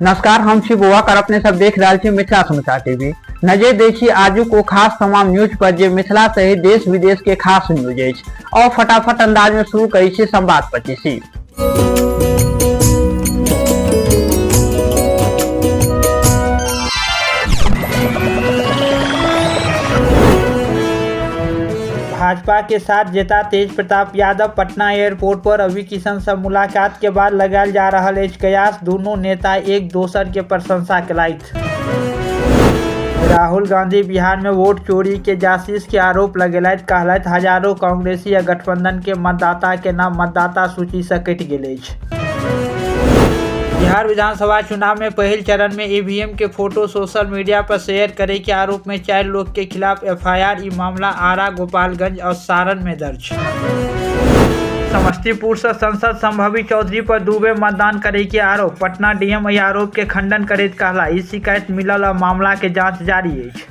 नमस्कार, हम छी बौआ और अपने सब देख रहल छी मिथिला समाचार टीवी। नजर दै छी आजुक ओ खास तमाम न्यूज पर जे मिथिला सहित देश विदेश के खास न्यूज अछि। और फटाफट अंदाज में शुरू करै छी संवाद पच्चीसी। भाजपा के साथ जेता तेज प्रताप यादव। पटना एयरपोर्ट पर रवि किशन से मुलाकात के बाद लगायल जा रहल अछि कयास। दुनू नेता एक दोसर के प्रशंसा केलथि। राहुल गांधी बिहार में वोट चोरी के जासूस के आरोप लगेलथि। कहलथि हजारों कांग्रेसी आ गठबंधन के मतदाता के नाम मतदाता सूची से कटि गेल अछि। बिहार विधानसभा चुनाव में पहिल चरण में ईवीएम के फोटो सोशल मीडिया पर शेयर करे के आरोप में 4 लोग के खिलाफ एफआईआर। ई मामला आरा, गोपालगंज और सारण में दर्ज। समस्तीपुर से सांसद संभवी चौधरी पर 2 बेर मतदान करे के आरोप। पटना डीएम एहि आरोप के खंडन करैत कहला ई शिकायत मिलल आ मामला के जांच जारी अछि।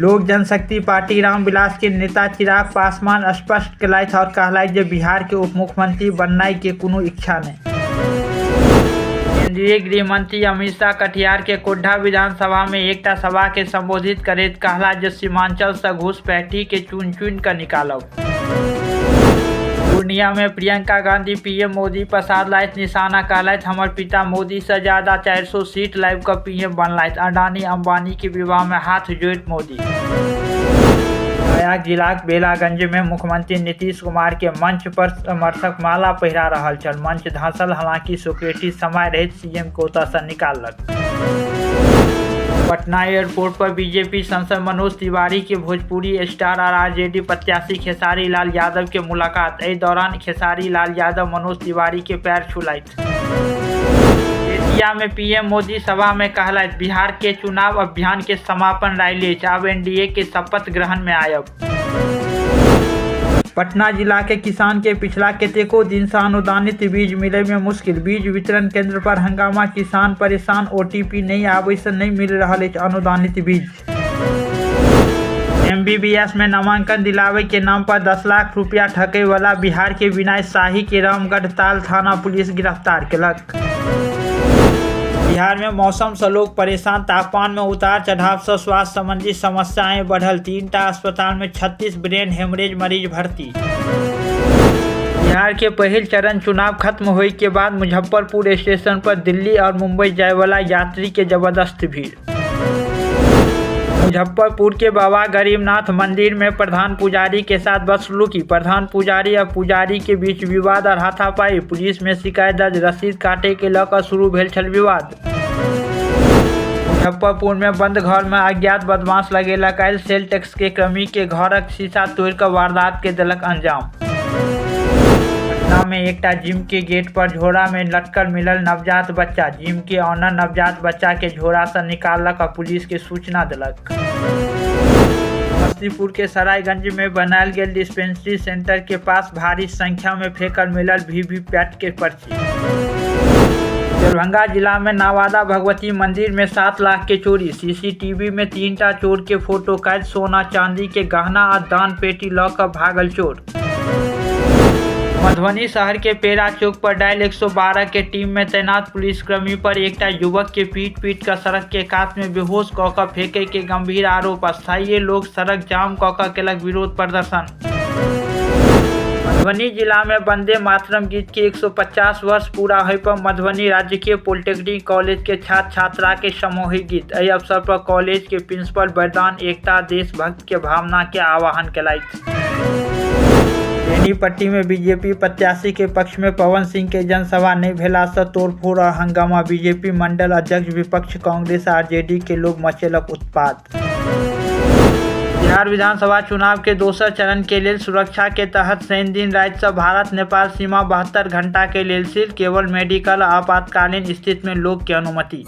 लोक जनशक्ति पार्टी रामविलास के नेता चिराग पासवान स्पष्ट केलथि और कहलथि जे बिहार के उपमुख्यमंत्री बननाइ के कोनो इच्छा नहि। केंद्रीय गृह मंत्री अमित शाह कटिहार के कोड्ढा विधानसभा में एकटा सभा के संबोधित करैत कहला जे सीमांचल से घुसपैठी के चुन चुन क निकालब। पूर्णिया में प्रियंका गांधी पीएम मोदी पर साधलथि निशाना। कहलथि हमर पिता मोदी से ज्यादा 400 सीट लाबि क पीएम बनलथि। अडानी अंबानी के विवाह में हाथ जोड़ि मोदी। गया जिलाक बेलागंज में मुख्यमंत्री नीतीश कुमार के मंच पर समर्थक माला पहिरा रहल छल। मंच धंसल, हालांकि सिक्योरिटी समय रहैत सीएम के ओतय से निकाललक। पटना एयरपोर्ट पर बीजेपी सांसद मनोज तिवारी के भोजपुरी स्टार और आरजेडी प्रत्याशी खेसारी लाल यादव के मुलाकात। एहि दौरान खेसारी लाल यादव मनोज तिवारी के पैर छुलथि। बेतिया में पीएम मोदी सभा में कहलथि बिहार के चुनाव अभियान के समापन रैली अछि, आब एनडीए के शपथ ग्रहण में आयब। पटना जिला के किसान के पिछला कतेको दिन से अनुदानित बीज मिले में मुश्किल। बीज वितरण केंद्र पर हंगामा, किसान परेशान। ओटीपी नहीं आबै से नहीं मिल रहल अछि अनुदानित बीज। एमबीबीएस में नामांकन दिलावे के नाम पर 10 लाख रुपया ठके वाला बिहार के विनय शाही के रामगढ़ ताल थाना पुलिस गिरफ्तार केलक। बिहार में मौसम से लोग परेशान, तापमान में उतार चढ़ाव से स्वास्थ्य संबंधी समस्याएं बढ़ल। 3टा अस्पताल में 36 ब्रेन हेमरेज मरीज भर्ती। बिहार के पहिल चरण चुनाव खत्म होय के बाद मुजफ्फरपुर स्टेशन पर दिल्ली और मुंबई जाय वाला यात्री के जबरदस्त भीड़। मुजफ्फरपुर के बाबा गरीबनाथ मंदिर में प्रधान पुजारी के साथ बदसलूकी। प्रधान पुजारी और पुजारी के बीच विवाद और हाथापाई। पुलिस में शिकायत दर्ज। रसीद काटे के लऽ कऽ शुरू भेल छल विवाद। मुजफ्फरपुर में बंद घर में अज्ञात बदमाश लगेलक आयल। सेल टैक्स के कर्मी के घरक शीशा तोड़ि कऽ वारदात के देलक अंजाम। पटना में एकटा जिम के गेट पर झोरा में लटकल मिलल नवजात बच्चा। जिम के ऑनर नवजात बच्चा के झोरा से निकाललक आ पुलिस के सूचना देलक। समस्तीपुर के सरायगंज में बनायल गेल डिस्पेंसरी सेंटर के पास भारी संख्या में फेंकल मिलल वीवीपैट के पर्ची। दरभंगा जिला में नवादा भगवती मंदिर में 7 लाख के चोरी। सीसीटीवी में 3टा चोर के फोटो कैद। सोना चांदी के गहना आ दान पेटी ल क भागल चोर। मधुबनी शहर के पेरा चौक पर डायल 112 के टीम में तैनात पुलिसकर्मी पर एकटा युवक के पीट पीट क सड़क के कात में बेहोश क क फेंके के गंभीर आरोप। स्थानीय लोग सड़क जाम क क केलक विरोध प्रदर्शन। मधुबनी जिला में वंदे मातरम गीत के 150 वर्ष पूरा होय पर मधुबनी राजकीय पॉलिटेक्निक कॉलेज के छात्र छात्रा के सामूहिक गीत। एहि अवसर पर कॉलेज के प्रिंसिपल वरदान एकता देशभक्त के भावना के आह्वान केलथि। बेनीपट्टी में बीजेपी प्रत्याशी के पक्ष में पवन सिंह के जनसभा नहीं भेला से तोड़फोड़ और हंगामा। बीजेपी मंडल अध्यक्ष विपक्ष कांग्रेस आरजेडी के लोग मचेलक उत्पात। बिहार विधानसभा चुनाव के दोसर चरण के लेल सुरक्षा के तहत शनि दिन राति से भारत नेपाल सीमा 72 घंटा के लेल सील। केवल मेडिकल आपातकालीन स्थिति में लोग के अनुमति।